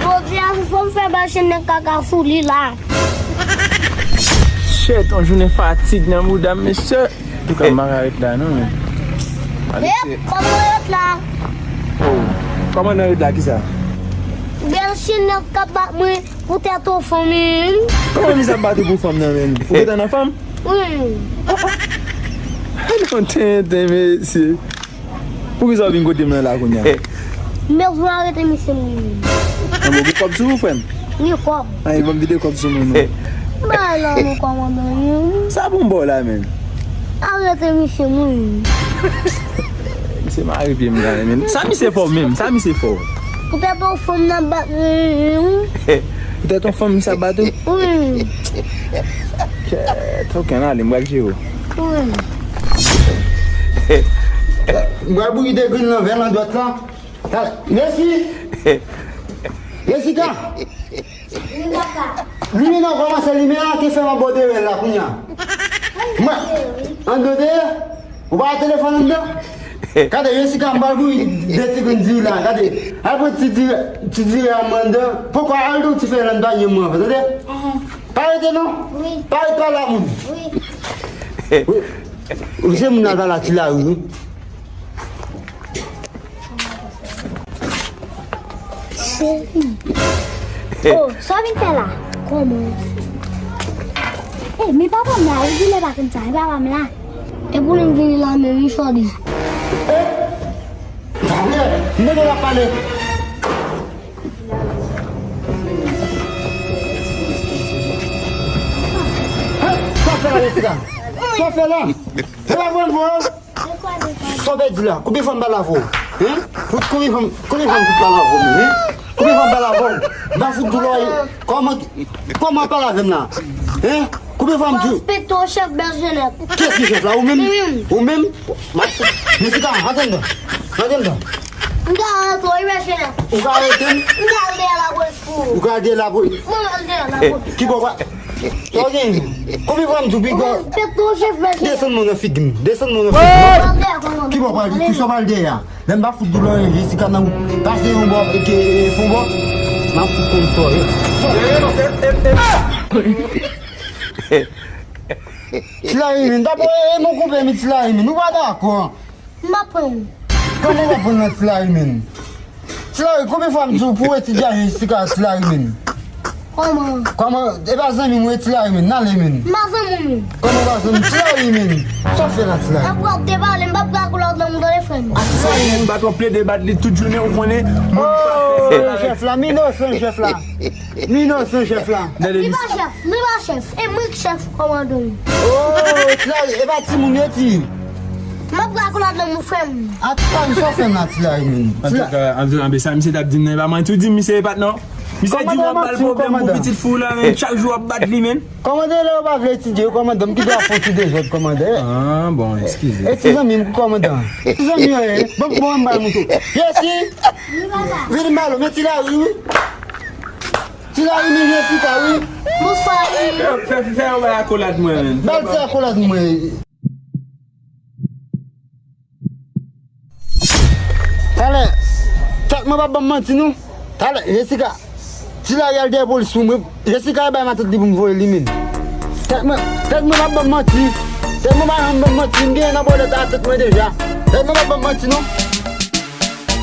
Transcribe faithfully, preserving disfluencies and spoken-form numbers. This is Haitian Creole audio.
Jodi a, fò m fè machin nan kaka sou li la. Shit, yon jounen fatig nan bouda m, mesye. Antouka, m pa ka ret la, non, men. Yep, kòmandan ret la. Oh, kòmandan ret la, kisa? Bèl chinèl k ap bat mwen poutèt yon fanm, men. Kòman misye ap bat ou pou fanm nan, men? Ou gentan nan fanm? Wi. Ay, non, tenten, mesye. Poukisa w vin kote m nan la kounye a? Mèt, mwen arete misye, mwen. An, bon, gen kòb sou ou, frè m? Gen kòb. Ay, ban m vide kòb sou mwen, non. Ba la, non, kòmandan, wi. Sa pou m ba w la, men? Arete misye, mwen. Misye mare pye m, gade, men. Sa misye fè w menm? Sa misye fè w? Poutèt yon fanm nan bat mwen, wi. Poutèt yon fanm misye ap bat ou? Wi. Kèt, ok, ann ale, m pral jere w. Wi. M pral bouyi de grenn nan vè lan dwèt la. Talè, Resi! Resika! Limè nan kòmanse limè a, te fè m anba dèyè la kounye a. Mwen, andan dèyè, ou pa wè telefòn anndan? Gade, Resika, m pral bouyi de ti grenn diri la, gade. Al pran ti diri, ti diri a mwen anndan. Poko al tou ti fè lan panye mwen, tande? Pa rete non. Wi. Pa rete pa la moun. Wi. Wi. Ou se moun nan pa la ti la wi. Cheri. Oh, sa w vin fè la? Kòman? Eh, men papa m la, wi, di lè pa konn sa, men papa m la. E pou li m vini la menm, wi, Chòdi. Eh! Talè, m tande l ap pale. Hey, sa w fè la, Jessica? Sa w fè la? Se pa vre, vre. Sa w pèdi la? Konbyen fwa m pale avè w? Hein? Konbyen fwa m, konbyen fwa m fout pale avè w, hein? Konbyen fwa m pale avè w? M pa fout di w lòrèy. Kòman, kòman w pale avè m la? Hein? Konbyen fwa m di w? Respekte w, chèf Bèl Jenèt. Kiyès ki chèf la? Ou menm? Ou menm? Jessica, antre anndan. Antre anndan. M ka arete w, wi, Bèl Jenèt. Ou ka arete m? M ka al dèyè lapolis pou ou. Ou ka al dèyè lapolis? Mwen al dèyè lapolis. Ki bò w pa Sa w genyen? Konbyen fwa m di w, piga? Desann mwen nan figi m. Desann mwen nan figi m. Ki bò w pral, kisa w pral dèyè a? Lè m pa fout di w lòrèy, Jessica nan wout. Pase yon bò, ke, fon bò. M ap fout konn sa w ye. Ti Larime, n ta pran e nou koupe mi Ti Larime. Nou pa dakò. M pa pran w. Kòman w pa pran nan Ti Larime? Ti Larime, konbyen fwa m di w pou w etidye a Jessica, Ti Larime? Kòman? Kòman? E pa zanmi m ou ye Ti Larime, n ale men. M pa zanmi w. Kòman w pa zanmi m? Ti Larime, sa w fè la Ti Larime? Apre w ap depale, m p ap ka koule ak nan mouton de frè m. A Ti Larime. Bat w ap plede bat li tout jounen, ou konnen. Oh, chèf la, m inosan chèf la. M inosan chèf la. Li pa chèf, li pa chèf. E mwen ki chèf kòmandan. Oh, Ti Larime, e pa timoun yo ti. M ap rakonte nan mon frè m. Atouka, sa w fè m la, Ti Larime? Antouka, antouka, sa misye t ap di m nan, e pa manti w di m, misye e pa t non. Misye di w ap ba l pwoblèm pou pitit fi w la, men chak jou w ap bat li, men. Kòmandan, lè yo pa vle etidye, yo kòmandan, m ki dwa fè yon ti dezòd, kòmandan. Ah, bon, eskize. E ti zanmi m, kòmandan. Ti zanmi yo ye, bon, bon, m ba l mouton. Yesi! Vin m ba l, men Ti Larime, wi. Ti Larime, men Jessica, wi. Bonswa, wi. Fè, fè, fè yon bay akolad mwen, men. Ba l ti akolad mwen. Talè, tèt mwen p ap ban m manti non. Talè, Jessica, Ti Larry al dèyè polis pou mwen. Jessica al bay matant li pou m voye li men. Tèt mwen, tèt mwen p ap ban m manti. Tèt mwen pa janm ban m manti. M genyen nan bòlèt a tèt mwen deja. Tèt mwen p ap ban m manti non.